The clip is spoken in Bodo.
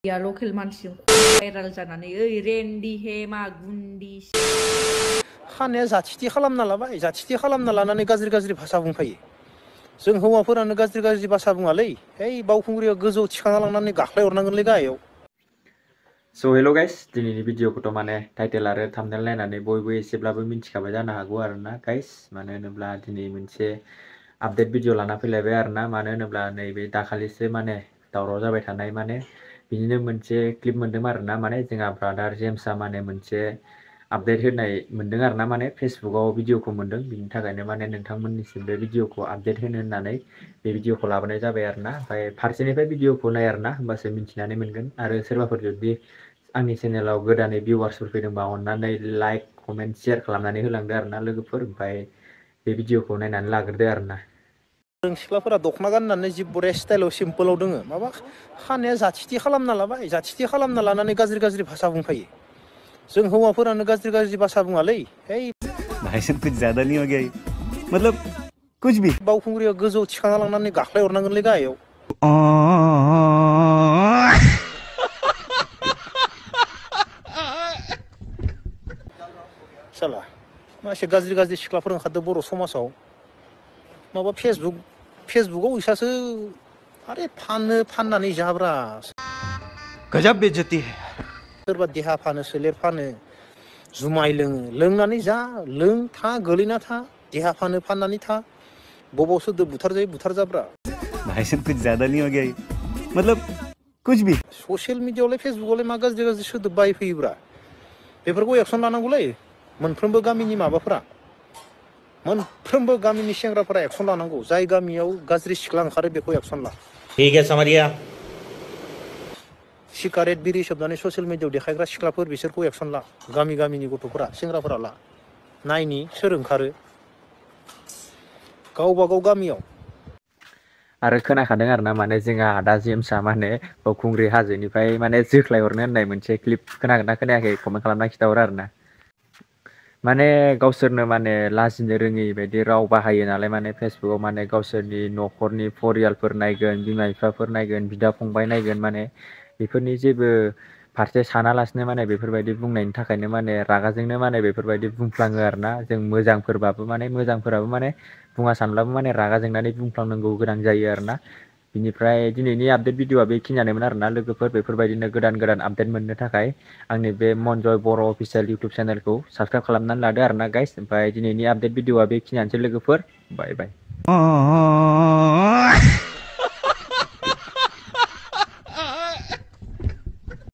या लकेल मानसिजों भाइराल जानानै ओइ रेन्डि हेमा गुन्डि खानाया जाथिथि खालामना लाबाय जाथिथि खालामना लानानै गाज्रि भाषा बुंफायो जों हौवाफोरानो गाज्रि भाषा बुङालै ओइ बावखुंग्रियाव गोजौ थिखांना लांनानै गाख्लायहरनांगोनलै गाहायाव स' हेल' गाइस दिनैनि भिडिअखौथ' माने टाइटेल आरो थाम्बनेल नायनानै बयबो एसेब्लाबो मिन्थिखाबाय जानो हागौ आरोना गाइस मानो होनोब्ला दिनै मोनसे आपडेट भिडिअ लाना फैलायबाय आरोना मानो होनोब्ला नैबे दाखालिसो माने दावराव जाबाय थानाय माने बिदिनो मोनसे क्लिप मोन्दों आरोना माने जोंहा ब्रादार जेम्सआ माने मोनसे आपडेट होनाय मोन्दों आरोना माने फेसबुकाव भिडिअखौ मोन्दों बिनि थाखायनो माने नोंथांमोननिसिम बे भिडिअखौ आपडेट होनो होननानै बे भिडिअखौ लाबोनाय जाबाय आरोना ओमफ्राय फारसेनिफ्राय भिडिअखौ नाय आरोना होमबासो मिन्थिनानै मोनगोन आरो सोरबाफोर जुदि आंनि चेनेलाव गोदानै भिउवार्सफोर फैदोंबा अन्नानै लाइक कमेन्ट शेयार खालामनानै होलांदो आरोना लोगोफोर ओमफ्राय बे भिडिअखौ नायनानै लाग्रोदो आरोना जों सिख्लाफोरा दखना गाननानै जि बरिया स्टाइलाव सिम्पोलाव दोङो माबा खानाया जाथिथि खालामना लाबाय जाथिथि खालामना लानानै गाज्रि भाषा बुंफायो जों हौवाफोरानो गाज्रि भाषा बुङालै ओइ भाईजान कुछ ज्यादा नहीं हो गया मतलब कुछ भी बावखुंग्रियाव गोजौ थिखांना लांनानै गाख्लायहरनांगोनलै गाहायाव साला मासे गाज्रि सिख्लाफोर ओंखारदों बर' समाजाव माबा फेसबुकाव इसासो आरे फाननानै जाब्रा गजब बेइज्जती है सोरबा देहा फानो सोलेर फानो जुमाय लोंनानै जा लों था गोलैना था देहा फाननानै था बबाव सोदो बुथार जायो बुथार जाब्रा भाईजान कुछ ज्यादा नहीं हो गया मतलब कुछ भी ससियेल मिडियायावलाय फेसबुकावलाय मा गाज्रि सोदोब बायफैयोब्रा बेफोरखौ एक्सन लानांगौलै मोनफ्रोमबो गामिनि माबाफोरा मोनफ्रोमबो गामिनि सेंग्राफोरा एक्सन लानांगौ जाय गामियाव गाज्रि सिख्ला ओंखारो बेखौ एक्सन ला ठीक है समरिया सिगारेट बिरि सोबनानै ससियेल मिडियायाव देखायग्रा सिख्लाफोर बिसोरखौ एक्सन ला गामिनि गथ'फोरा सेंग्राफोरा ला नायनि सोर ओंखारो गावबा गाव गामियाव आरो खोनाखादों आरोना माने जोंहा आदा जेम्सआ माने बावखुंग्रि हाजोनिफ्राय माने जोख्लायहरनो होननाय मोनसे क्लिप खोनागोनना खोनायाखै कमेन्ट खालामना खिथाहर आरोना माने गावसोरनो माने लाजिनो रोङि बायदि राव बाहायो नालाय माने फेसबुकाव माने गावसोरनि न'खरनि फरियालफोर नायगोन बिमा बिफाफोर नायगोन बिदा फंबाय नायगोन माने बेफोरनि जेबो फारसे सानालासिनो माने बेफोरबायदि बुंनायनि थाखायनो माने रागाजोंनो माने बेफोरबायदि बुंफ्लाङो आरोना जों मोजांफोराबो माने बुङा सानब्लाबो माने रागा जोंनानै बुंफ्लांनांगौ गोनां जायो आरोना बिनिफ्राय दिनैनि आपडेट भिडिअआ बेखिनियानोमोन आरोना लोगोफोर बेफोरबायदिनो गोदान आपडेट मोननो थाखाय आंनि बे मनजय बर' अफिसियेल इउटुब चेनेलखौ साबसक्राइब खालामनानै लादो आरोना गाइस ओमफ्राय दिनैनि आपडेट भिडिअआ बेखिनियानोसै लोगोफोर बाय बाय